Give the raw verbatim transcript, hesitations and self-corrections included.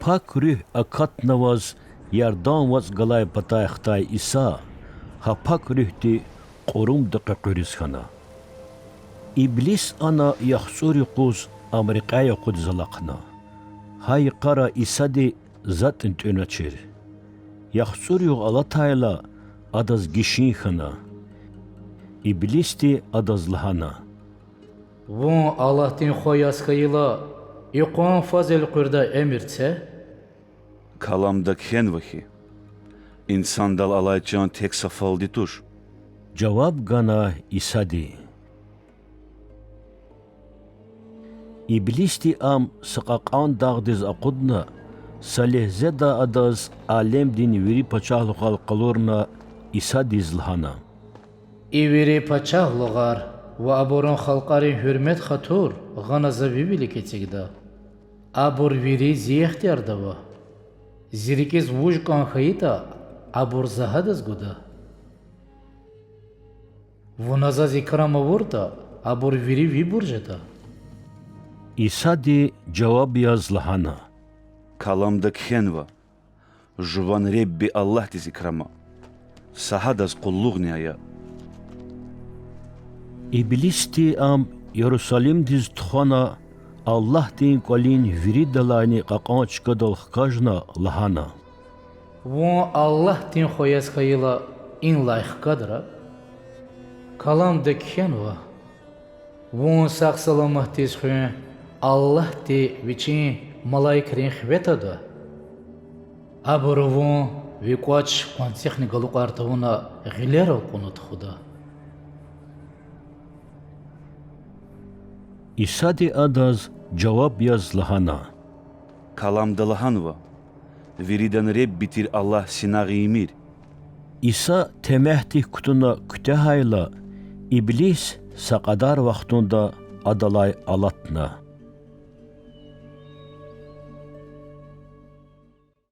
Пак Руьгь акатнаваз Ярдан вацӀ галай патай хтай Иса гьа Пак Руьгьди кьурумда къекъуьриз хьана. Иблис ана яхцӀур юкъуз Ам рекьяй акъудиз алахъна. Гьа йикъара Исади затӀни тӀуьначир. ЯхцӀур югъ алатайла, Адаз гишин хьана. Иблисди Адаз лагьана: Вун Аллагьдин Хва яз хьайила, икьван фаз элкъуьрдай эмир це. Каламда кхьенва хьи, инсандал алай чан тек са фалди туш,— жаваб гана Исади. Иблисди Ам са кьакьан дагъдиз акъудна, са легьзеда Адаз алемдин вири пачагьлугъар къалурна, Исадиз лагьана: И вири пачагьлугъар ва абурун халкьарин гьуьрмет-хатур гъана За Ви вилик эцигда. Абур вири Зи ихтиярда ава. Зи рикӀиз вуж кӀан хьайитӀа, абур За гьадаз гуда. Вуна Заз икрам авуртӀа, абур вири Вибур жеда. Исади жаваб яз лагьана: Каламда кхьенва: Жуван Ребби Аллагьдиз икрама, са гьадаз къуллугъни ая. Иблисди Ам Ярусалимдиз тухвана, Аллагьдин КӀвалин виридалайни кьакьан чкадал хкажна, лагьана: Вун Аллагьдин Хва яз хьайила, инлай хкадра. Каламда кхьенва: Вун сагъ-саламатдиз хуьн Аллагьди Вичин малаикрин хиве твада. Абуру Вун Ви кӀвач къванцихъни галукьар тавуна гъилерал кьуна тухуда. Исади адаз жаваб яз лагьана: Каламда лагьанва: Виридан Ребби тир Аллагь синагъ ийимир. Иса темягьдик кутуна куьтягьайла, иблис са кьадар вахтунда адалай алатна.